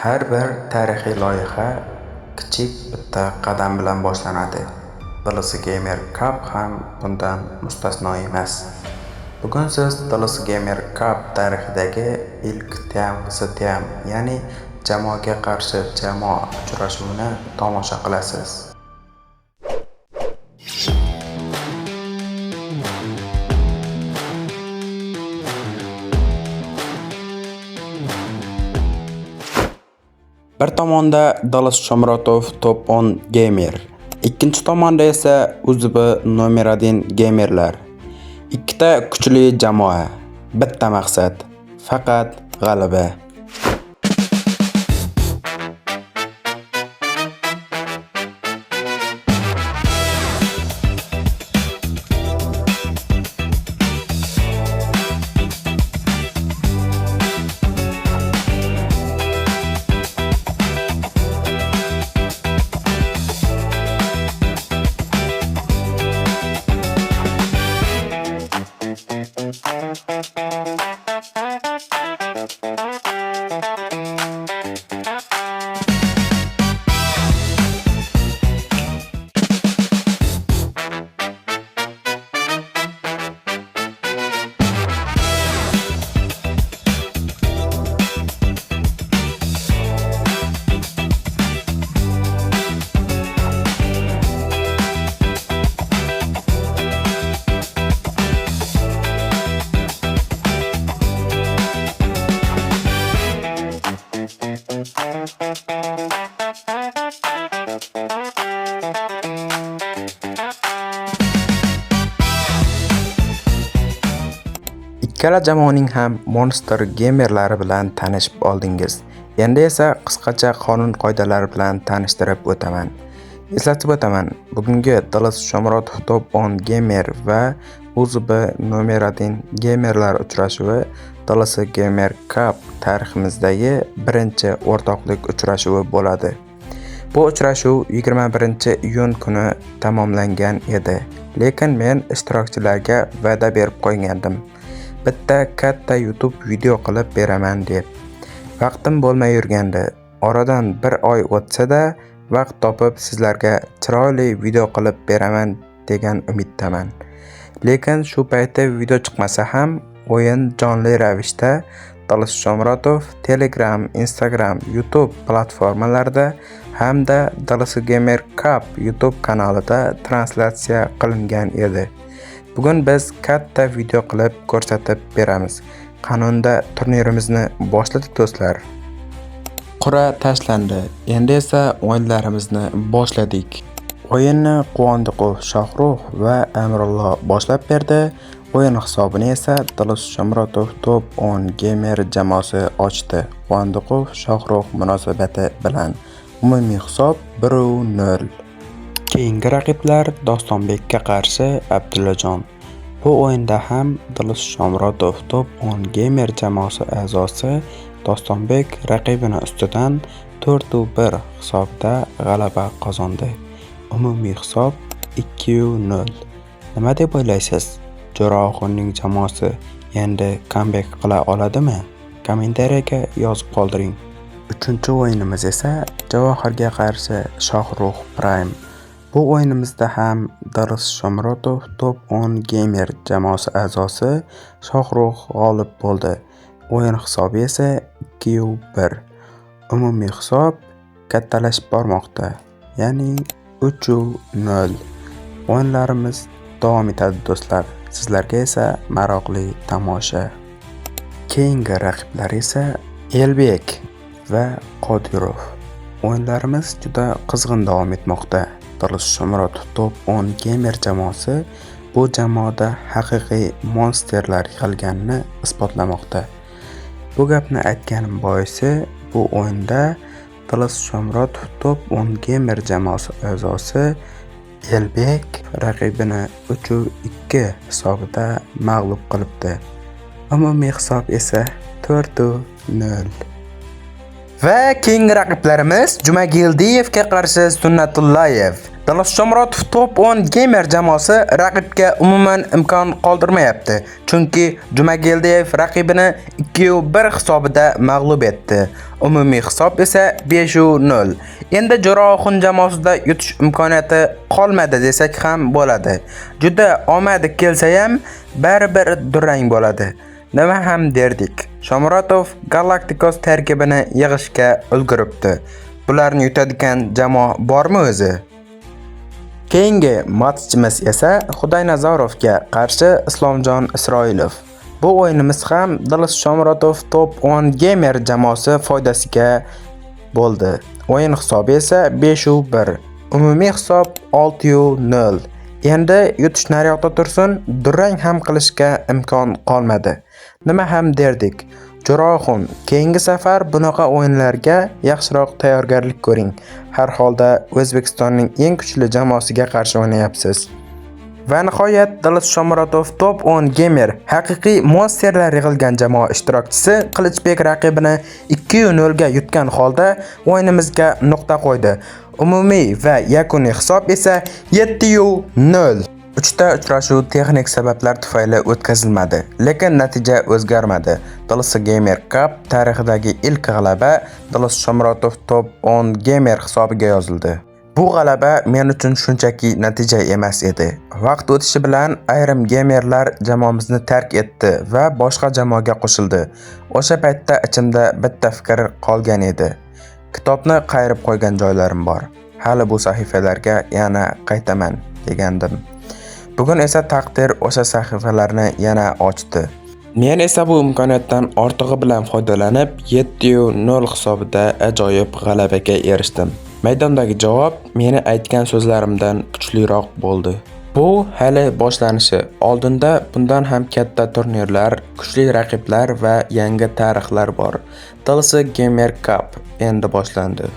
Har bir tarixiy loyiha kichik bitta qadam bilan boshlanadi. DLS Gamer Cup ham bundan mustasno emas. Bugun siz DLS Gamer Cup tarixidagi ilk TM vs TM, ya'ni jamoaga qarshi jamoa uchrashuvini tomosha qilasiz. Bir tomonda Dalas Shomurotov Top 10 Gamer, ikkinchi tomonda esa UZB nomer 1 gamerlar. Ikkita kuchli jamoa, bitta maqsad, faqat g'alaba. Ikkala jamoaning ham monster gamerlari bilan tanishib oldingiz. Endi esa qisqacha qonun-qoidalar bilan tanishtirib o'taman. Eslatib o'taman, bugungi DLS Shomurotov Top 10 Gamer va UZB nomer 1 gamerlar uchrashuvi DLS Gamer Cup tariximizdagi birinchi o'rtoqlik uchrashuvi bo'ladi. Bu uchrashuv 21-iyun kuni tamomlangan edi, lekin men ishtirokchilarga va'da berib qo'ygandim. Bitta katta YouTube video qilib beraman deb. Vaqtim bo'lmay yurgandi. Oradan bir oy o'tsa-da, vaqt topib sizlarga chiroyli video qilib beraman degan umiddaman. Lekin shu payti video chiqmasa ham, o'yin jonli ravishda DLS Shomurotov Telegram, Instagram, YouTube platformalarida hamda DLS Gamer Cup YouTube kanalida translyatsiya qilingan edi. Bugun biz katta video qilib ko'rsatib beramiz. Qanunda turnirimizni boshladik do'stlar. Qur'a tashlandi. Endi esa o'yinlarimizni boshladik. O'yinni Quvondiqov Shohrux va Amrullo boshlab berdi. O'yin hisobini esa DLS Shomurotov Top 10 Gamer jamoasi ochdi. Quvondiqov Shohrux munosabati bilan umumiy hisob 1-0. Keyingi raqiblar Dostonbekka qarshi Abdullajon. Bu o'yinda ham DLS Shomurotov Top 10 Gamer jamoasi a'zosi Dostonbek raqibini ustidan 4-1 hisobda g'alaba qozondi. Umumiy hisob 2-0. Nima deb o'ylaysiz? Jo'ra Oxunning jamoasi endi comeback qila oladimi? Kommentariyaga yozib qoldiring. Uchinchi o'yinimiz esa Javohirga qarshi Shohrux Prime. Bu o'yinimizda ham DLS Shomurotov Top 10 Gamer jamoasi a'zosi Shohrux g'olib bo'ldi. O'yin hisobi esa 2-1. Umumiy hisob kattalashib bormoqda, ya'ni 3-0. O'yinlarimiz davom etadi do'stlar. Sizlarga esa maroqli tomosha. Keyingi raqiblar esa Elbek va Qodirov. O'yinlarimiz juda qizg'in davom etmoqda. DLS Shomurotov Top 10 Gamer jamoasi bu jamoada haqiqiy monsterlar yig'ilganini isbotlamoqda. Bu gapni aytganim boisi bu o'yinda DLS Shomurotov Top 10 Gamer jamoasi a'zosi Elbek raqibini 3-2 hisobida mag'lub qilibdi. Umumiy hisob esa 4-0. Va keyingi raqiblarimiz Jumageldiyevga qarshi Sunnatullayev. Dalos Shomurodov Top 10 Gamer jamoasi raqibga umuman imkon qoldirmayapti. Chunki Jumageldiyev raqibini 2-1 hisobida mag'lub etdi. Umumiy hisob esa 5-0. Endi Jo'raoxun jamoasida yutish imkoniyati qolmadi desak ham bo'ladi. Juda omadi kelsa ham baribir durang bo'ladi. Nima ham derdik? Shomurodov Galacticos tarkibini yig'ishga ulguribdi. Bularni yutadigan jamoa bormi o'zi? Keyingi matchimiz esa Xudoynazarovga qarshi Islomjon Isroilov. Bu o'yinimiz ham Dalos Shomurodov Top 10 Gamer jamoasi foydasiga bo'ldi. O'yin hisobi esa 5-1. Umumiy hisob 6-0. Endi yutish nariyoqda tursin, durang ham qilishga imkon qolmadi. Nima ham derdik? Jo'raoxun, keyingi safar bunaqa o'yinlarga yaxshiroq tayyorgarlik ko'ring. Har holda O'zbekistonning eng kuchli jamoasiga qarshi o'ynayapsiz. Va nihoyat Dalos Shomurodov Top 10 Gamer haqiqiy monsterlar yig'ilgan jamoa ishtirokchisi Qilichbek raqibini 2-0 ga yutgan holda o'yinimizga nuqta qo'ydi. Umumiy va yakuniy hisob esa 7-0. 3 ta uchrashuv texnik sabablar tufayli o'tkazilmadi, lekin natija o'zgarmadi. Dalos Gamer Cup tarixidagi ilk g'alaba Dalos Shomurodov Top 10 Gamer hisobiga yozildi. Bu g'alaba men uchun shunchaki natija emas edi. Vaqt o'tishi bilan ayrim gamerlar jamoamizni tark etdi va boshqa jamoaga qo'shildi. O'sha paytda ichimda bitta fikr qolgan edi. Kitobni qayirib qo'ygan joylarim bor. Hali bu sahifalarga yana qaytaman degandim. Bugun esa taqdir o'sha sahifalarni yana ochdi. Men esa bu imkoniyatdan ortig'i bilan foydalanib 7-0 hisobida ajoyib g'alabaga erishdim. Maydondagi javob meni aytgan so'zlarimdan kuchliroq bo'ldi. Bu hali boshlanishi. Oldinda bundan ham katta turnirlar, kuchli raqiblar va yangi tarixlar bor. DLC Gamer Cup endi boshlandi.